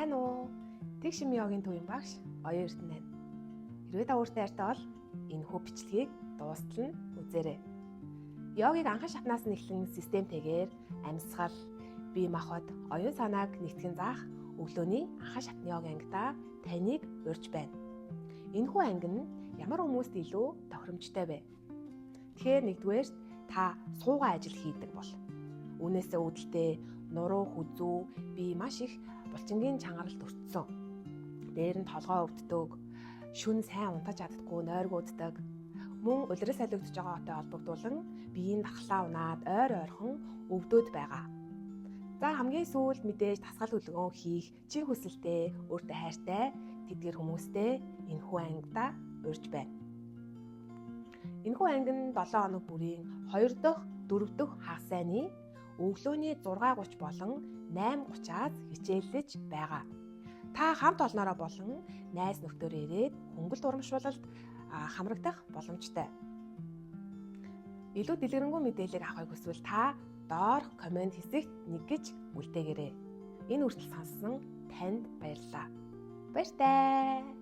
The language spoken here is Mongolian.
Сайн уу? Тэгш йогийн төвийн багш Оюун Эрдэнэ байна. Хэрвээ та өөртөө хайртай бол энэхүү бичлэгийг дуустал нь үзээрэй. Йогийг анхан шатнаас нь эхлэн системтэйгээр амьсгал, бие махбод, оюун санааг нэгтгэн заах өглөөний анхан шатны йогийн ангидаа таныг урьж байна. Энэхүү анги нь ямар хүмүүст илүү тохиромжтой вэ? Тэгэхээр нэгдүгээрт та суугаа ажил хийдэг бол үүнээсээ үүдэлтэй нуруу, хүзүү, бие маш их булчингийн чангаралд өртсөн. Дээр нь толгой өвддөг, шүн сайн унтаж чаддаггүй, нойргууддаг. Мөн улирал солигдож байгаатай холбогдуулан биеийн дархлаа унаад ойр ойрхон өвдөд байгаа. За, хамгийн сүүлд мэдээж дасгал хөдөлгөөн хийх чин хүсэлтэй, өөртөө хайртай тэдгэр хүмүүстэй энэхүү ангидаа урьж байна. Энэхүү анги нь 7 хоног бүрийн 2 дахь, 4 дахь хагас сайнны өглөөний 6:30 болон 8:30-аас хичээллэж байгаа. Та хамт олноороо болон найз нөхдөөрөө ирээд хөнгөлт урамшуулалд хамрагдах боломжтой. Илүү дэлгэрэнгүй мэдээллийг авахыг хүсвэл та доорх comment хэсэгт нэг гэж үлдээгээрэй. Энэ хүртэл сонссон танд баярлалаа. Баяртай.